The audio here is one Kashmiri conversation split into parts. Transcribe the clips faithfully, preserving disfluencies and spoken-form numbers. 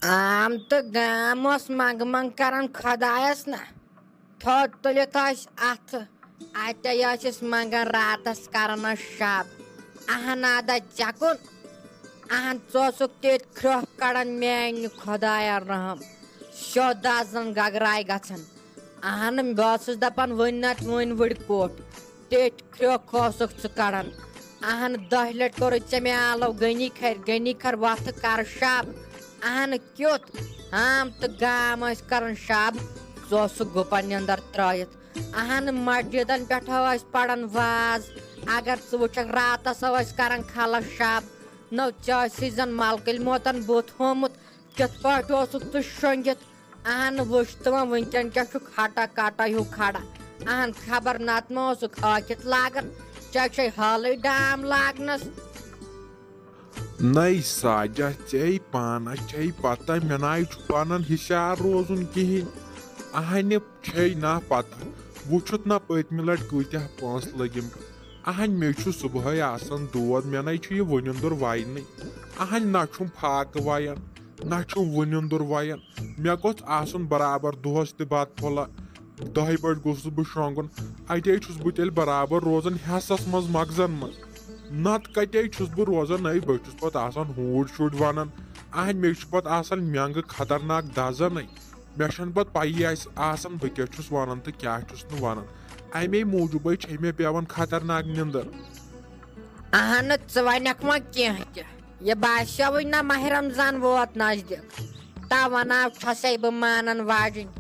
عام تہٕ گام اوس منٛگہٕ منٛگہٕ کران خۄدایس نہ۔ تھوٚد تُلِتھ ٲسۍ اَتھٕ۔ اَتے ٲسِس منٛگان راتس کران ٲسۍ شب۔ اہن ادا ژےٚ کُن؟ اہن ژٕ اوسُکھ تیٚتہِ کھرٛۄکھ کڑان میانہِ خۄدایا رحم۔ سیوٚد آسان گگراے گژھان۔ اہن بہٕ ٲسٕس دپان وٕنۍ نتہٕ وٕنۍ وٕڑِ کوٚٹ۔ تیٚتھۍ کھرٛۄکھ اوسُکھ ژٕ کڑان۔ اہن دَہہِ لٹہِ کوٚرُے ژےٚ مےٚ آلو غنی کھرِ، غنی کھر وۄتھٕ کر شب۔ اہن کیُتھ ہام تہٕ گام ٲسۍ کران شب۔ ژٕ اوسُکھ گُپن نیندر ترٲیِتھ۔ اہن مسجدن پٮ۪ٹھ ٲسۍ پران واز۔ اگر ژٕ وٕچھکھ راتس ٲسۍ کران خلق شب۔ نو ژےٚ ٲسی زن ملکٕلۍ موتن بُتھ ہومُت۔ کِتھ پٲٹھۍ اوسُکھ ژٕ شۄنٛگِتھ؟ اہن وٕچھ تہٕ وۄنۍ وٕنکٮ۪ن کیٛاہ چھُکھ ہٹا کٹا ہیوٗ کھڑا؟ اہن خبر نتہٕ ما اوسُکھ ٲکھِتھ لاگان؟ ژےٚ چھے حالٕے ڈام لاگنس۔ نَے ساجہ، ژےٚ پانس چھے پتہ، مےٚ نَے چھُ پنن ہشار روزُن کِہیٖنۍ۔ اہنہِ چھے نا پتہ، وٕچھُتھ نا پٔتمہِ لٹہِ کۭتیاہ پونٛسہٕ لٔگِم۔ اہنہِ مےٚ چھُ صبحٲے آسان دود، مےٚ نَے چھُ یہِ وٕنیُندُر وینٕے۔ اہنہِ نہ چھُم فاقہٕ ویان، نہ چھُم وٕنیُندُر ویان۔ مےٚ گوٚژھ آسُن برابر دۄہس تہِ بتہٕ پھوٚلہ۔ دَہہِ بجہِ گوٚژھُس بہٕ شۄنٛگُن۔ اتے چھُس بہٕ تیٚلہِ برابر روزان حصس منٛز، مغزن منٛز۔ نتہٕ کتے چھُس بہٕ روزان؟ نَے بہٕ چھُس پتہٕ آسان ہوٗرۍ شُرۍ ونان۔ اہنہِ مےٚ چھُ پتہٕ آسان مٮ۪نٛگہٕ خطرناک دزانے۔ مےٚ چھَنہٕ پتہٕ پَیی آسہِ آسان بہٕ کیٛاہ چھُس وَنان تہٕ کیٛاہ چھُس نہٕ وَنان۔ اَمے موٗجوٗبَے چھے مےٚ پٮ۪وان خطرناک نِندٕر۔ اہنہٕ، ژٕ وَنکھ وۄنۍ کینٛہہ تہِ۔ یہِ باسیوٕے نہ ماہِ رمضان ووت نزدیٖک۔ تا وَناو چھَسَے بہٕ مانَن واجِنۍ۔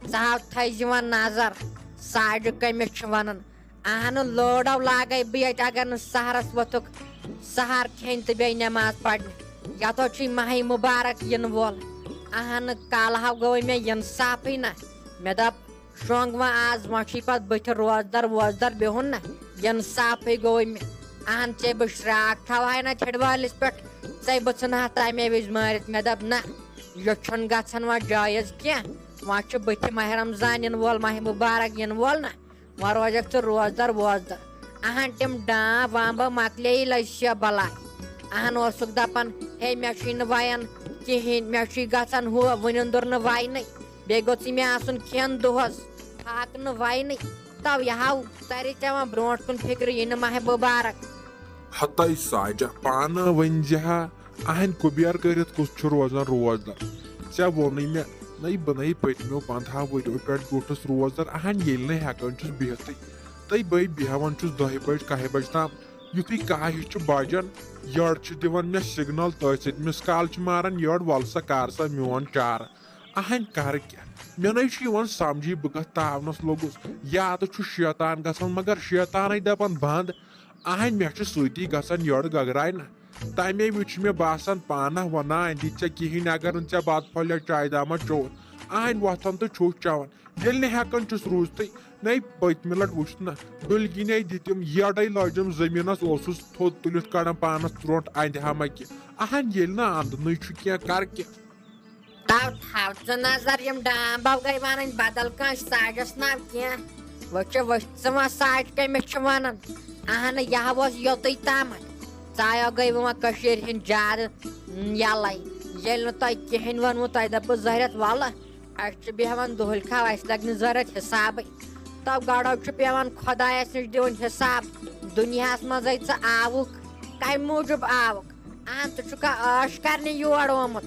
ژٕ ہاو تھٲیزِ وۄنۍ نظر، ساجہِ کٔمِس چھِ وَنان۔ اہنہٕ لوڈو لاگے بہٕ ییٚتہِ، اگر نہٕ سحرس وۄتھُکھ، سحر کھیٚنۍ تہٕ بیٚیہِ نٮ۪ماز پرنہِ۔ یتھو چھُے ماہِ مُبارک یِنہٕ وول۔ اہنہٕ کالہو گوٚوُے مےٚ انصافٕے نہ۔ مےٚ دوٚپ، شۄنٛگ وۄنۍ آز، وۄنۍ چھُے پتہٕ بٕتھِ روزدر ووزدر بِہُن نہ۔ انصافٕے گوٚوُے مےٚ۔ اہن ژے بہٕ شراکھ تھاوہاے نہ ٹھِڑ وٲلِس پٮ۪ٹھ، ژے بہٕ ژھٕنہٕ ہا تمے وِزِ مٲرِتھ۔ مےٚ دوٚپ، نہ، یہِ چھُنہٕ گژھان وۄنۍ جٲیز کینٛہہ۔ وۄنۍ چھُ بٕتھِ ماہِ رمضان یِنہٕ وول، ماہِ مُبارک یِنہٕ وول نہ۔ وۄنۍ روزکھ ژٕ روزدر ووزدر۔ اہن تِم ڈانٛپ وانٛپہٕ مۄکلے لٔج شےٚ بلاے۔ اہن اوسُکھ دپان، ہے مےٚ چھُے نہٕ وَیان کِہیٖنۍ، مےٚ چھُے گژھان ہُہ وٕنیُندُر نہٕ وَینٕے۔ بیٚیہِ گوٚژھُے مےٚ آسُن کھٮ۪ن دۄہس، فاقہٕ نہٕ وَینٕے۔ تو یہِ ہاو ترِ ژےٚ وۄنۍ برونٛٹھ کُن فِکرِ، یہِ نہٕ ماہِ مُبارک۔ ہتَے ساجہ، پانہٕ ؤنۍ زِ ہا۔ اہنۍ کُبیر کٔرِتھ کُس چھُ روزان روزدر؟ ژےٚ ووٚنُے مےٚ، نَے بہٕ نَے پٔتمیو پنٛدہو ؤریو پٮ۪ٹھ بیوٗٹھُس روزدر۔ اہنۍ ییٚلہِ نہٕ ہٮ۪کان چھُس بِہتھٕے، تہٕ بٔے بیٚہوان چھُس دَہہِ بجہِ کاہہِ بجہِ تام۔ یُتھُے کاہہِ چھُ بجان، یٔڈ چھِ دِوان مےٚ سِگنل، تٔتھۍ سۭتۍ مِس کال چھِ ماران، یٔڈ، وَلہٕ سا کر سا میون چارٕ۔ اہنۍ کر کیٛاہ؟ مےٚ نَے چھُ یِوان سمجھی بہٕ کتھ تاونس لوٚگُس۔ یا تہٕ چھُ شیطان گژھان، مگر شیطانٕے دپان بنٛد۔ اہنۍ مےٚ چھُ سۭتی گژھان یٔڈ گگراے نہ۔ تمے وِزِ چھُ مےٚ باسان پانہ ونان، اندِ ژےٚ کِہینۍ، اگر نہٕ ژےٚ بتہٕ پھوٚلہ چایہِ دامہ چوٚوُتھ۔ اہنۍ وۄتھان تہٕ چھُس چٮ۪وان۔ ییٚلہِ نہٕ ہٮ۪کان چھُس روٗزتھٕے، نے پٔتمہِ لٹہِ وُچھ نہ، ڈُلۍ گِنے دِتِم، یٔڈے لٲجِم زٔمیٖنس، اوسُس تھوٚد تُلِتھ کڑان پانس ترٛونٛٹھ اندِ ہا مہ کہِ۔ اہنۍ ییٚلہِ نہٕ اندنٕے چھُ کینٛہہ، کرٕ کیٛاہ؟ تو تھاو ژٕ نظر، یِم ڈامبو گٔے ونٕنۍ بدل کٲنٛسہِ ساجس ناو کینٛہہ۔ وۄنۍ چھِ وٕچھ ژٕ وۄنۍ ساج کٔمِس چھِ ونان۔ اہنہٕ، یہِ ہا اوس یوٚتُے تامتھ۔ ژایو گٔے وۄنۍ کٔشیٖرِ ہِنٛدۍ زیادٕ یَلَے۔ ییٚلہِ نہٕ تۄہہِ کِہیٖنۍ ووٚنوُ، تۄہہِ دَپُو زہرٮ۪تھ وَلہٕ، اَسہِ چھُ بیٚہوان دُہٕلۍ کھاو، اَسہِ لَگہِ نہٕ زہرٮ۪تھ حِسابٕے۔ تو گۄڈَو چھُ پٮ۪وان خۄدایَس نِش دیُن حِساب، دُنیاہَس منٛزَے ژٕ آوُکھ، کَمہِ موٗجوٗب آوُکھ؟ اہن، ژٕ چھُکھا عٲش کرنہِ یور آمُت؟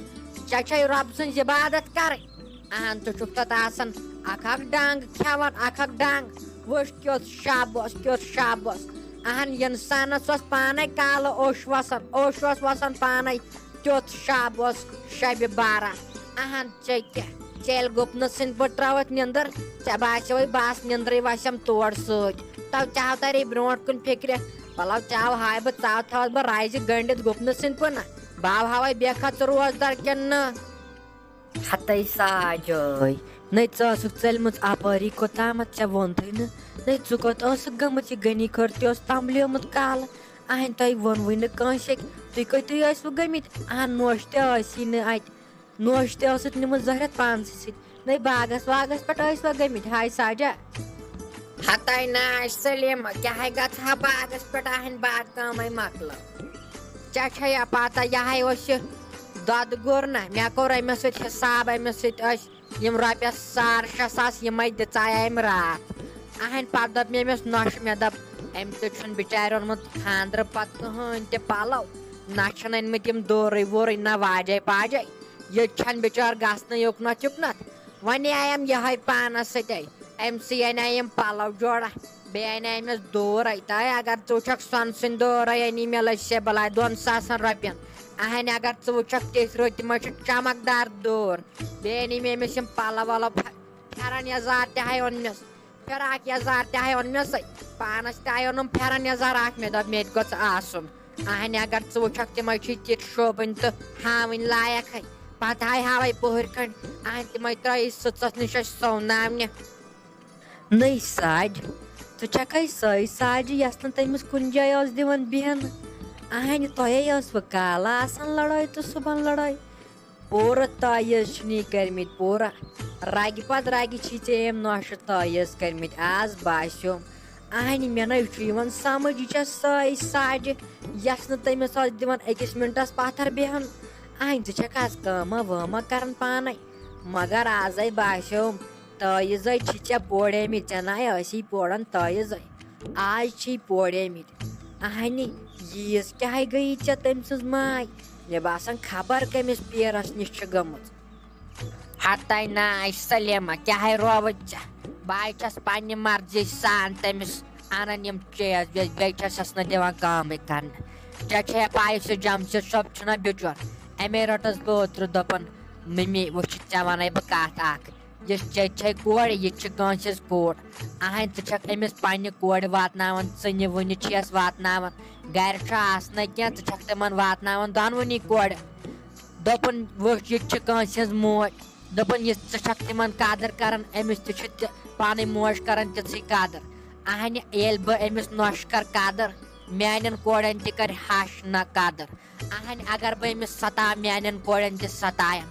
ژےٚ چھے رۄب سٕنٛز عبادت کرٕنۍ۔ اہن، ژٕ چھُکھ تتھ آسان اکھ اکھ ڈنگ کھٮ۪وان، اکھ اکھ ڈنگ۔ وٕچھ کیُتھ شب اوس، کیُتھ شب اوس۔ اہن، انسانس اوس پانے کالہٕ اوٚش وسان، اوٚش اوس وسان پانے۔ تیُتھ شب اوس شبِ بارات۔ اہن، ژےٚ کیٛاہ؟ ژےٚ ییٚلہِ گُپنہٕ سٕنٛدۍ پٲٹھۍ ترٲوتھ نِندٕر، ژےٚ باسیوے بہٕ آس نِندرٕے وسٮ۪م تور سۭتۍ۔ تو ژےٚ ہاو ترے برونٛٹھ کُن فِکرِ، پلو چاو ہاے بہٕ، ژاو تھاوس بہٕ رایزِ گٔنڈِتھ گُپنہٕ سٕنٛدۍ پٲٹھۍ نہ۔ باو ہاوے بے کھا ژٕ روزدار کِنہٕ نہٕ؟ ہتے ساجٲے، نے ژٕ ٲسٕکھ ژٔلمٕژ اپٲری کوٚتامتھ، ژےٚ ووٚنتھٕے نہٕ۔ نے ژٕ کوٚت ٲسٕکھ گٔمٕژ؟ یہِ غنی کھٔر تہِ اوس تمبلیومُت کالہٕ۔ اہنۍ تۄہہِ ووٚنوُے نہٕ کٲنٛسے، تُہۍ کتُے ٲسوٕ گٔمٕتۍ؟ اہن نوش تہِ ٲسی نہٕ اتہِ۔ نوش تہِ ٲسٕتھ نِمٕژ زہرٮ۪تھ پانسٕے سۭتۍ۔ نٔے باغس واغس پٮ۪ٹھ ٲسۍ وۄنۍ گٔمٕتۍ، ہاے ساجا۔ ہتاے ناش سلیمہ، کیٛاہ ہے گژھٕ ہا باغس پٮ۪ٹھ، اہنۍ باغ کٲمے مۄکلٲو۔ ژےٚ چھے یا پتہ، یہِ ہے اوس یہِ دۄدٕ گوٚر نہ، مےٚ کوٚر أمِس سۭتۍ حساب، أمِس سۭتۍ ٲسۍ یِم رۄپیَس ساڑ شےٚ ساس، یِمَے دِژایے أمۍ راتھ۔ اہنہِ پَتہٕ دوٚپ مےٚ أمِس نۄشہِ، مےٚ دوٚپ، أمۍ تہِ چھُنہٕ بِچارِ اوٚنمُت خانٛدرٕ پَتہٕ کٕہٕنۍ تہِ پَلو، نہ چھِنہٕ أنمٕتۍ یِم دورٕے وورٕے، نہ واجے پاجے۔ ییٚتہِ چھَنہٕ بِچٲر گژھنٕے یُکنَتھ یُکنَتھ۔ وۄنۍ آیم یِہوٚے پانَس سۭتۍ۔ أمۍ سٕے اَنے یِم پَلو جوڑا، بیٚیہِ اَنے أمِس دورے۔ تہٕ اگر ژٕ وٕچھکھ سۄنہٕ سٕنٛدۍ دورے أنی مےٚ لٔج سے بَلاے دۄن ساسَن رۄپیَن۔ اہنہِ اگر ژٕ وٕچھکھ تِتھۍ رٕتۍ، تِم حظ چھِ چمکدار دور۔ بیٚیہِ أنی مےٚ أمِس یِم پَلو وَلو، پھَ-، پھٮ۪رَن یَزار تہِ ہاے اوٚن مےٚ، فِراک یَزار تہِ ہاے اوٚن مےٚ سٕے۔ پانَس تہِ ہاے اوٚنُم پھٮ۪رَن یَزار اَکھ، مےٚ دوٚپ مےٚ تہِ گوٚژھ آسُن۔ اہنہِ اگر ژٕ وٕچھکھ تِمَے چھِ تِتھۍ شوبٕنۍ تہٕ ہاوٕنۍ لایق ہے۔ پَتہٕ ہاے ہاوَے پوہٕرۍ کھنٛڈۍ، اہنہِ تِمَے ترٛٲیِتھ سٕژَس نِش اَسہِ سۄناونہِ۔ نٔے ساڑِ۔ ژٕ چھَکھَے سۄے ساڑِ، یۄس نہٕ تٔمِس کُنہِ جایہِ ٲس دِوان بیٚہنہٕ۔ اہنہِ تۄہے ٲسوٕ کالہٕ آسان لڑٲے تہٕ صُبحن لڑٲے۔ پوٗرٕ تٲیٖز چھِنی کٔرمٕتۍ پوٗرٕ۔ رگہِ پتہٕ رگہِ چھی ژےٚ أمۍ نۄشہِ تٲیٖز کٔرمٕتۍ۔ آز باسیوم۔ اہنہِ مےٚ نَے چھُ یِوان سمجھ، یہِ چھےٚ سۄے ساڑِ، یۄس نہٕ تٔمِس ٲس دِوان أکِس مِنٹَس پتھر بیٚہن۔ اہنہِ ژٕ چھَکھ آز کٲمہ وٲمہ کران پانے۔ مگر آزے باسیوم، تٲیٖزے چھی ژےٚ پوڑیمٕتۍ، ژےٚ نَے ٲسی پوڑان تٲیٖزے۔ آز چھی پوڑیمٕتۍ۔ اہنہِ، ییٖژ کیٛاہ گٔیی ژےٚ تٔمۍ سٕنٛز ماے؟ مےٚ باسان خبر کٔمِس پیرس نِش چھِ گٔمٕژ۔ ہتاے ناے سلیمہ، کیٛاہ رووُتھ ژےٚ؟ بہٕ چھَس پننہِ مرضی سان تٔمِس انان یِم چیٖز ویٖز، بیٚیہِ چھَسَس نہٕ دِوان کٲمٕے کرنہٕ۔ ژےٚ چھےٚ پاے سُہ جمشید صٲب چھُنہ بِچور؟ اَمے رٔٹٕس بہٕ اوترٕ، دوٚپُن، ممی وٕچھ ژےٚ وَنَے بہٕ کَتھ اَکھ۔ یُس ژےٚ چھے کورِ، یہِ تہِ چھِ کٲنٛسہِ ہٕنٛز کوٗر۔ اہنۍ، ژٕ چھَکھ أمِس پننہِ کورِ واتناوان، ژٕنہِ وٕنہِ چھِیَس واتناوان۔ گرِ چھُ آسنَے کینٛہہ، ژٕ چھَکھ تِمن واتناوان دۄنوٕنی کورِ۔ دوٚپُن، وٕچھ، یہِ تہِ چھِ کٲنٛسہِ ہٕنٛز موج۔ دوٚپُن، یہِ ژٕ چھَکھ تِمن قدٕر کران، أمِس تہِ چھِ تہِ پانٕے موج کران تِژھٕے قدٕر۔ اہنہِ، ییٚلہِ بہٕ أمِس نۄشہِ کر قدٕر، میانٮ۪ن کورٮ۪ن تہِ کرِ ہش نہ قدٕر۔ اہنہِ، اگر بہٕ أمِس ستاو، میانٮ۪ن کورٮ۪ن تہِ ستایم۔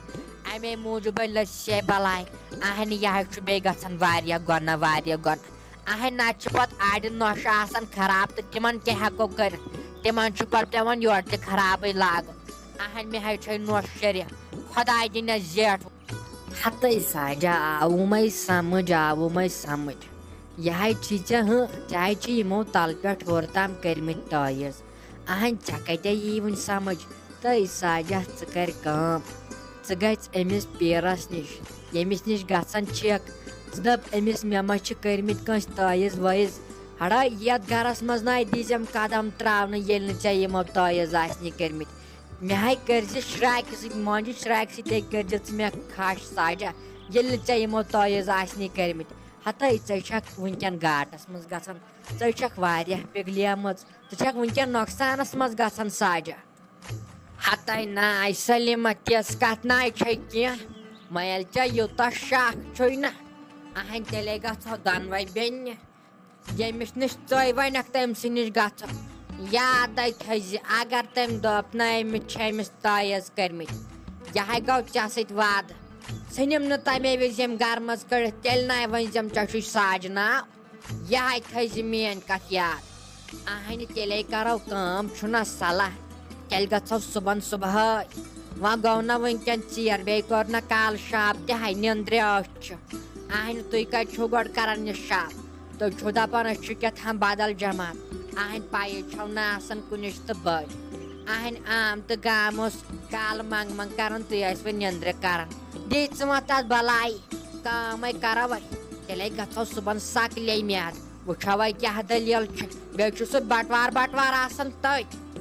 امے موٗجوٗبے لٔج سے بلاے۔ اہنہِ، یہِ حظ چھُ بیٚیہِ گژھان واریاہ گۄناہ، واریاہ گۄناہ۔ اہنہِ، نتہٕ چھِ پتہٕ اڑِ نۄشہِ آسان خراب تہٕ تِمن کیٛاہ ہٮ۪کو کٔرِتھ؟ تِمن چھُ پتہٕ پٮ۪وان یورٕ تہِ خرابٕے لاگُن۔ اہنہِ، مےٚ حظ چھے نۄش شریف۔ خۄداے دِنس زیٹھ۔ ہتے ساجا، آوُمے سمجھ، آوُمے سمجھ۔ یہِ حظ چھی ژےٚ، ہٕنٛہ، ژےٚ حظ چھی یِمو تلہٕ پٮ۪ٹھ ہیوٚر تام کٔرمٕتۍ تٲیٖز۔ اہن، ژےٚ کتہِ یی وُنہِ سمجھ؟ تہٕ ساجہ، ژٕ کر کٲم، ژٕ گژھ أمِس پیرس نِش، ییٚمِس نِش گژھان چھکھ۔ ژٕ دپ أمِس، مےٚ ما چھِ کٔرمٕتۍ کٲنٛسہِ تٲیٖز وٲیٖز؟ ہڑا، یتھ گرس منٛز ناے دیٖزٮ۪م قدم تراونہٕ، ییٚلہِ نہٕ ژےٚ یِمو تٲیٖز آسنٕے کٔرمٕتۍ۔ مےٚ ہاے کٔرزِ شراکہِ سۭتۍ مٲنجہِ، شراکہِ سۭتۍ کٔرزِ ژٕ مےٚ خاش ساجہ، ییٚلہِ نہٕ ژےٚ یِمو تٲیٖز آسنٕے کٔرمٕتۍ۔ ہتے، ژے چھکھ وُنکٮ۪ن گاٹس منٛز گژھان، ژے چھکھ واریاہ پِگلیمٕژ، ژٕ چھکھ وُنکٮ۪ن نۄقصانس منٛز گژھان ساجہ۔ ہتے ناے سلیمہ، تِژھ کتھ ناے چھے کینٛہہ، وۄنۍ ییٚلہِ ژےٚ یوٗتاہ شک چھُے نہ، اہن تیٚلے گژھو دۄنوے بیٚنہِ۔ ییٚمِس نِش ژے ونکھ، تٔمۍ سٕے نِش گژھو۔ یادے تھٲیزِ، اگر تٔمۍ دوٚپ نہ أمِس چھِ أمِس تٲیٖز کٔرمٕتۍ، یہِ ہاے گوٚو ژےٚ سۭتۍ وعدٕ۔ ژھٕنِم نہٕ تمے وِزِ ییٚمۍ گرٕ منٛز کٔڑِتھ، تیٚلہِ ناے ؤنۍزٮ۪م ژےٚ چھُے ساجہِ ناو۔ یہِ ہاے تھٲیزِ میٲنۍ کتھ یاد۔ اہنہِ، تیٚلے کرو کٲم، چھُنہ صلاح، تیٚلہِ گژھو صُبحن صُبحٲے۔ وۄنۍ گوٚو نہ وٕنکٮ۪ن ژیر، بیٚیہِ کوٚر نہ کالہٕ شاپ تہِ ہاے، نیٚندرِ أچھ چھِ۔ اہنہِ، تُہۍ کتہِ چھِو گۄڈٕ کران یہِ شاپ؟ تُہۍ چھِو دپان أسۍ چھِ کیٛاہ تام بدل جماعت۔ اہنہِ، پَیی چھَو نہٕ آسان کُنِچ تہٕ بٔلۍ۔ اہنہِ، عام تہٕ گام اوس کالہٕ منٛگ منٛگ کران، تُہۍ ٲسوٕ نیٚندرِ کران۔ دِ ژٕ وۄنۍ تتھ بلاے، کٲمے کرو وۄنۍ۔ تیٚلے گژھو صُبحن سکلے میاد، وٕچھو وۄنۍ کیٛاہ دٔلیٖل چھِ۔ بیٚیہِ چھُ سُہ بٹوار بٹوار آسان تٔتۍ۔